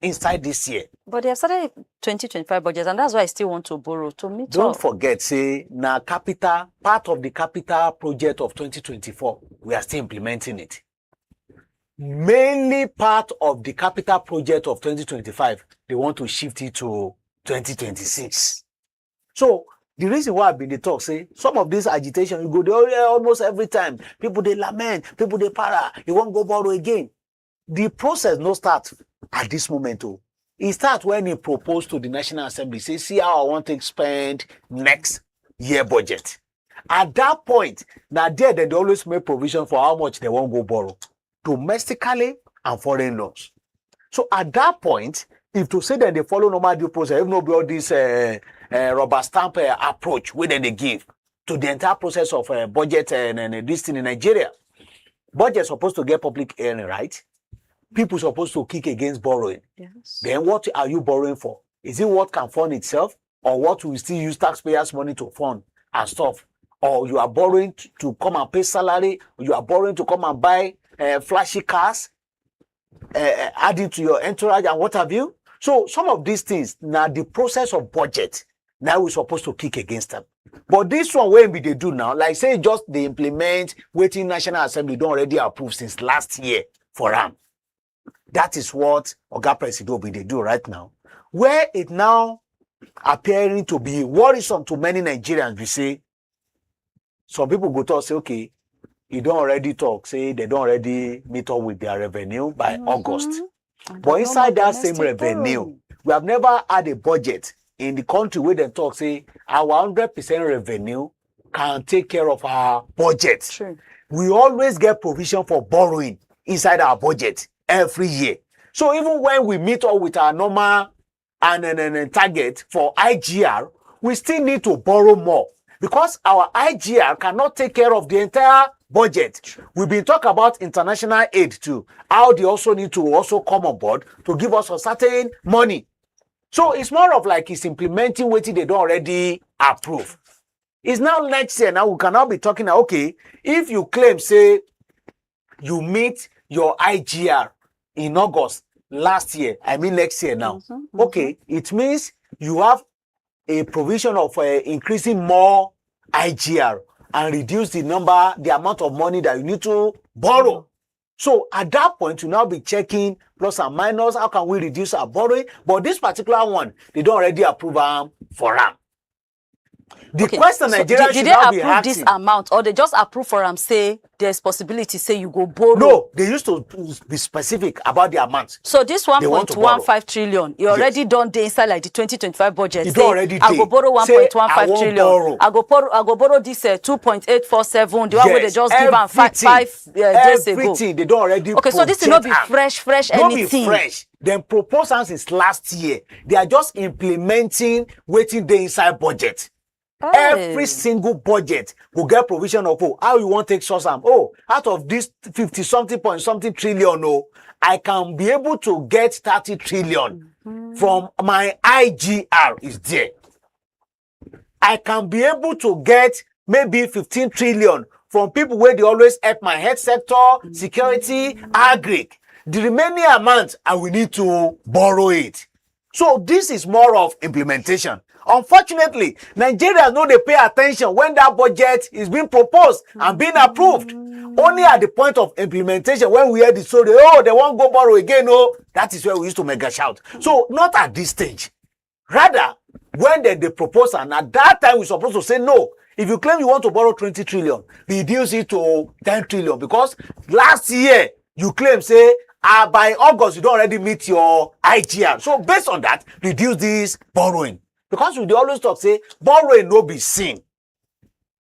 inside this year. But they have started twenty twenty-five budget, and that's why I still want to borrow to meet Don't up. Forget, say, na capital, part of the capital project of twenty twenty-four, we are still implementing it. Mainly part of the capital project of twenty twenty-five, they want to shift it to twenty twenty-six. So the reason why I've been dey talk say some of this agitation, you go dey almost every time. People dey lament, people dey para, you wan go borrow again. The process no start at this moment. Oh. E start when he proposed to the National Assembly, say, see how I wan take spend next year budget. At that point, na there dem dey always make provision for how much they wan go borrow, domestically and foreign loans. So at that point, if to say dem dey follow normal due process, if no be all this uh, uh, rubber stamp uh, approach wey dem dey give to the entire process of uh, budget uh, and, and this thing in Nigeria, budget suppose to get public hearing, right? People suppose to kick against borrowing. Yes. Then what are you borrowing for? Is it what can fund itself, or what we still use taxpayers' money to fund and stuff? Or you are borrowing t- to come and pay salary, you are borrowing to come and buy uh, flashy cars, uh, adding to your entourage and what have you. So some of these things, now the process of budget, now we're supposed to kick against them. But this one wey be dey do now, like say just dey implement wetin National Assembly don already approve since last year for am. That is what Oga Presido be dey do right now. Where it now appearing to be worrisome to many Nigerians, we say some people go talk say, okay, you don already talk say they don already meet up with their revenue by August. And But no inside more that same domestic revenue, borrowing. We have never had a budget in the country where they talk say our hundred percent revenue can take care of our budget. True. We always get provision for borrowing inside our budget every year. So even when we meet up with our normal and, and, and, and target for I G R, we still need to borrow more because our I G R cannot take care of the entire budget. We've been talking about international aid too, how they also need to also come on board to give us a certain money. So it's more of like it's implementing what they don't already approve. It's now next year now we can now be talking now, okay, if you claim say you meet your I G R in August last year, I mean next year now, Mhm, mhm. okay, it means you have a provision of uh, increasing more I G R and reduce the number, the amount of money that you need to borrow. So at that point, you now be checking plus and minus. How can we reduce our borrowing? But this particular one, they don't already approve am for am. The Okay, question so Nigeria did, did should they now be approve this asking. Amount, or they just approve for am say there's possibility say you go borrow? No, they used to be specific about the amount. So this They want to borrow. one point one five trillion, you Yes. already don dey inside like the twenty twenty-five budget. You Say, don already I go dey. Borrow Say, one point one five "I wan trillion. Borrow." I go borrow. I go borrow this uh, two point eight four seven. The one wey they Yes, just give am five everything, five uh, days ago. Everything they don't already Okay, so this is not be project am. fresh, fresh No be anything. Fresh. Dem propose am since last year. They are just implementing wetin dey inside budget. Hey. Every single budget go get provision of, oh, how you wan take source am. Oh, out of this fifty something point something trillion, oh, I can be able to get thirty trillion Mm-hmm. from my I G R is there. I can be able to get maybe fifteen trillion from people wey dey always help my health sector, security, agric. The remaining amount, I will need to borrow it. So this is more of implementation. Unfortunately, Nigerians no dey pay attention when that budget is being proposed and being approved. Only at the point of implementation, when we hear the story, "Oh, they wan go borrow again," oh, that is where we used to mega shout. So not at this stage. Rather, when they, they propose, and at that time we supposed to say, "No, if you claim you want to borrow twenty trillion, reduce it to ten trillion, because last year you claim say, ah, by August you don already meet your I G R. So based on that, reduce this borrowing." Because we dey always talk say borrowing no be sin.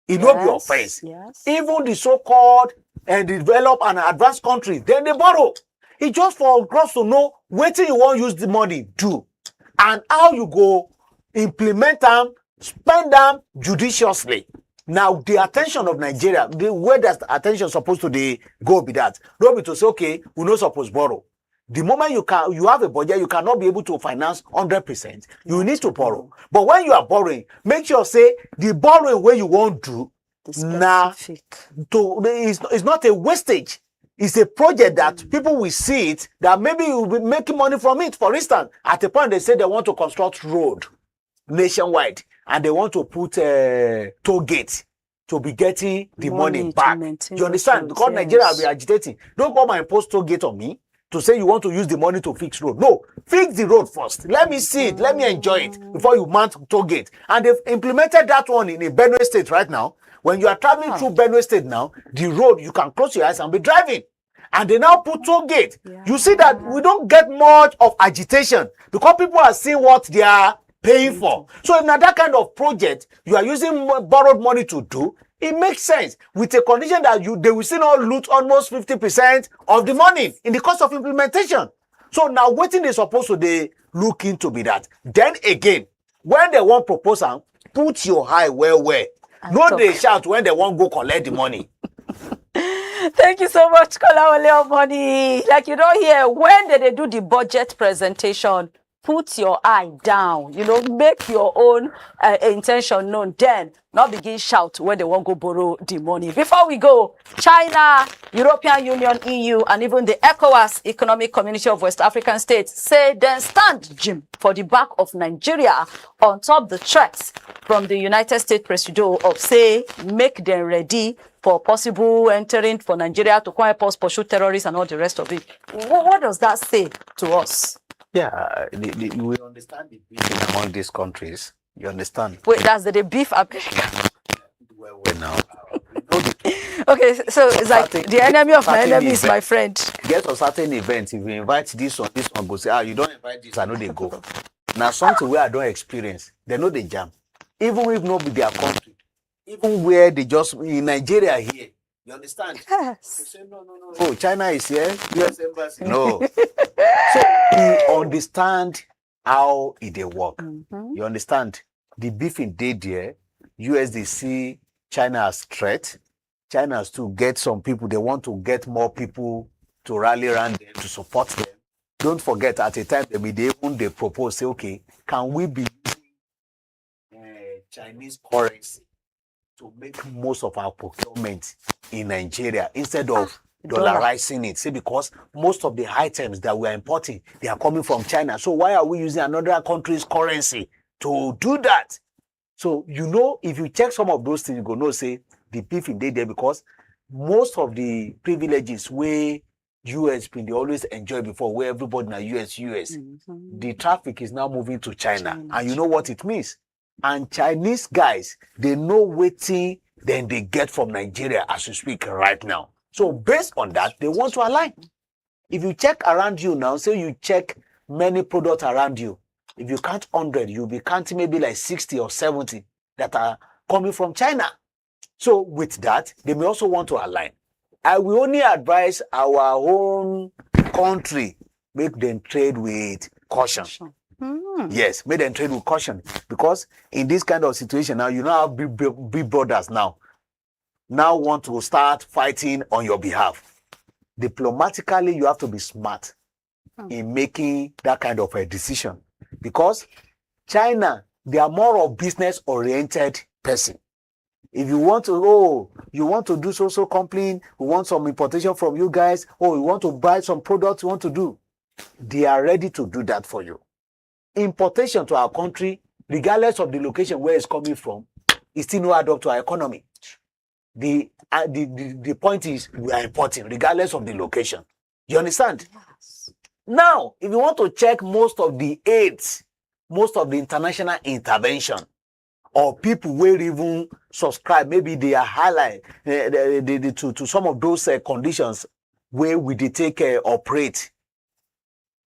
E no be Yes, offense. Yes. Even the so-called and developed and advanced countries, then they borrow. E just for us to know wetin you wan use the money do and how you go implement am, spend am judiciously. Now the attention of Nigeria, the way that attention suppose to dey go be that. No be to say, "Okay, we no suppose borrow." The moment you can, you have a budget, you cannot be able to finance hundred percent. You need to borrow. But when you are borrowing, make sure say the borrowing wey you wan do Be na specific. to it's, it's not a wastage. It's a project that people will see it, that maybe you will be making money from it. For instance, at a point they say they want to construct road nationwide and they want to put a toll gate to be getting the money, Money to back. maintain You those understand? roads, Because Nigeria yes. Be agitating. Don't come and impose toll gate on me to say you want to use the money to fix road. No, fix the road first. Let me see it. Let me enjoy it before you mount toll gate. And they've implemented that one in a Benue State right now. When you are traveling Ah. Through Benue State now, the road, you can close your eyes and be driving. And they now put toll gate. You see that we don't get much of agitation because people are seeing what they are paying for. So if na that kind of project you are using mo- borrowed money to do, it makes sense with a condition that you they will still not loot almost fifty percent of the money in the cost of implementation. So now wetin they supposed to dey look into be that. Then again, when they wan propose am, put your eye well well. No Talk. Dey shout when they wan go collect the money. Thank you so much, Kolawole Omoni. Like you don't hear when they, they do the budget presentation, put your eye down. You know, make your own uh, intention known. Then not begin shout when they won't go borrow the money. Before we go, China, European Union, E U, and even the ECOWAS Economic Community of West African States say they stand gym for the back of Nigeria on top the threats from the United States Presido of say make them ready for possible entering for Nigeria to come help us pursue terrorists and all the rest of it. What, what does that say to us? Yeah, uh, the, the, we understand the beef among these countries. You understand? Wait, that's the, the beef. Ab- Well, well now. Okay, so it's like Certain- the enemy of my certain enemy is my event. Friend. Get a certain event. If you invite this one, this one go say, ah, you don't invite this, I know they go. Na something wey I don experience. Dem no dey jam. Even if no be their country, even where they just in Nigeria here, you understand? You Yes. say no, no, no, no. Oh, China is here. U S embassy. No. So we understand how e dey work. Mhm. You understand? The beefing dey there. U S dey see China as threat. China too get some people. They want to get more people to rally around them, to support them. Don't forget, at a time, they be dey even dey propose, say, okay, can we be using uh, Chinese currency to make most of our procurement in Nigeria instead of Dollar. Dollarizing it? Say, because most of the items that we are importing, they are coming from China. So why are we using another country's currency to do that? So, you know, if you check some of those things, you go know say the beefing dey there, because most of the privileges wey U S been dey always enjoy before, where everybody na U S, U S, Mhm. the traffic is now moving to China. China. And you know what it means? And Chinese guys, they know wetin dem dey get from Nigeria as we speak right now. So based on that, they want to align. If you check around you now, say you check many products around you, if you count hundred, you'll be counting maybe like sixty or seventy that are coming from China. So with that, they may also want to align. I will only advise our own country, make them trade with caution. Hmm. Yes, make them trade with caution, because in this kind of situation now, you now have big, big, big brothers now, now want to start fighting on your behalf. Diplomatically, you have to be smart Hmm. in making that kind of a decision, because China, they are more of business oriented person. If you want to, oh, you want to do so so complain, we want some importation from you guys, oh, you want to buy some products, you want to do, they are ready to do that for you. Importation to our country, regardless of the location where it's coming from, it still no add up to our economy. The, uh, the, the, the point is, we are importing regardless of the location. You understand? Yes. Now, if you want to check most of the aids, most of the international intervention, or people wey even subscribe, maybe they are ally eh, they- they- they- to, to some of those uh, conditions where we dey take uh, operate,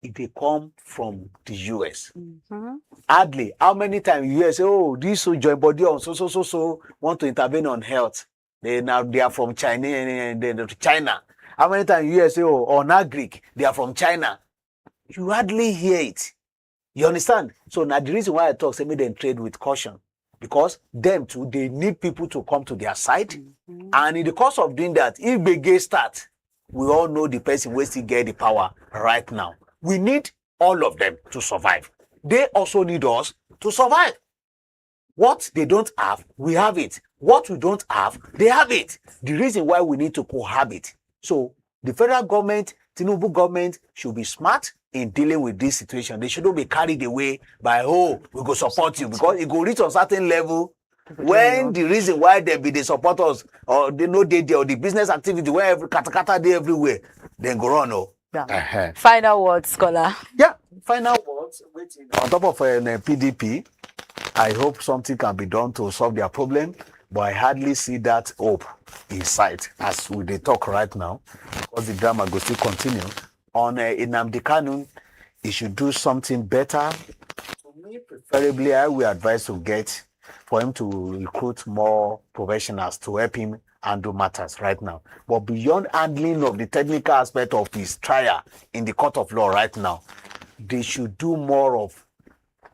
if they come from the U S. Mhm. Hardly. How many times U S say, oh, this so join body on so so so so want to intervene on health? They now they are from China. Eh, they, they, China. How many times U S say, oh, on agric, they are from China? You hardly hear it. You understand? So now the reason why I talk say make them trade with caution, because them too, they need people to come to their side. Mhm. And in the course of doing that, if they get start, we all know the person wey still get the power right now. We need all of them to survive. They also need us to survive. What they don't have, we have it. What we don't have, they have it. The reason why we need to cohabit. So the federal government, Tinubu government, should be smart in dealing with this situation. They shouldn't be carried away by, oh, we go support you, because it go reach a certain level when the reason why they be dey support us, or they no dey there, or the business activity where every katakata dey everywhere, then go run. Oh. Yeah. Uh-huh. Final words, scholar. Yeah, final words. Waiting. On top of uh, P D P, I hope something can be done to solve their problem, but I hardly see that hope in sight as we dey talk right now, because the drama go still continue. On uh, Nnamdi Kanu, he should do something better. To me, preferably, I will advise to get for him to recruit more professionals to help him handle matters right now. But beyond handling of the technical aspect of his trial in the court of law right now, they should do more of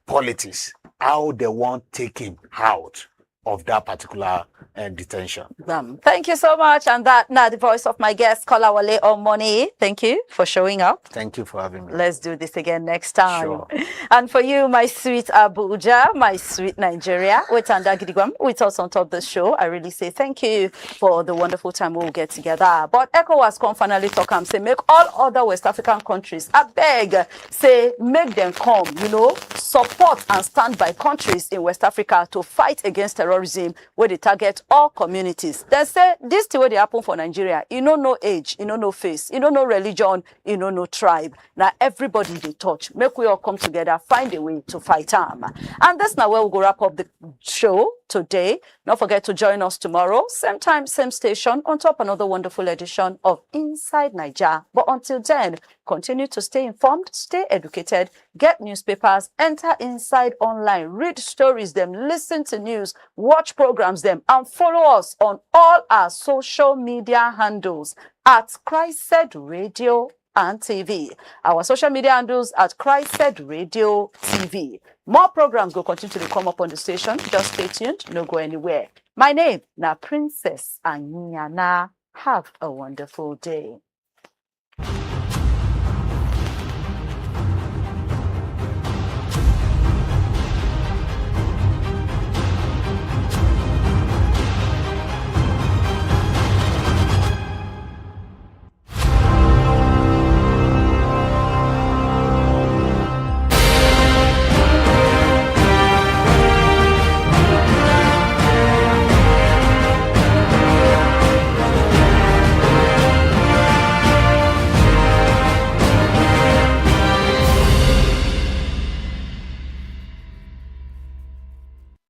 politics, how they want take him out of that particular uh, detention. Bam. Thank you so much. And that now the voice of my guest, Kolawole Omoni. Thank you for showing up. Thank you for having me. Let's do this again next time. Sure. And for you, my sweet Abuja, my sweet Nigeria, with Anda Gidigwam, with us on top of the show, I really say thank you for the wonderful time we'll get together. But ECOWAS come finally talk and say, make all other West African countries, I beg, say, make them come, you know, support and stand by countries in West Africa to fight against terrorism where they target all communities. They say this thing where they happen for Nigeria, you know, no age, you know, no face, you know, no religion, you know, no tribe. Now everybody they touch. Make we all come together, find a way to fight harm. And that's now where we go wrap up the show today. Don't forget to join us tomorrow, same time, same station, on top another wonderful edition of Inside Niger. But until then, continue to stay informed, stay educated, get newspapers, enter inside online, read stories dem, listen to news, watch programs dem, and follow us on all our social media handles at Christ Radio and T V. Our social media handles at Christ Radio T V. More programs go continue to dey come up on the station. Just stay tuned, no go anywhere. My name na Princess Anyana. Have a wonderful day.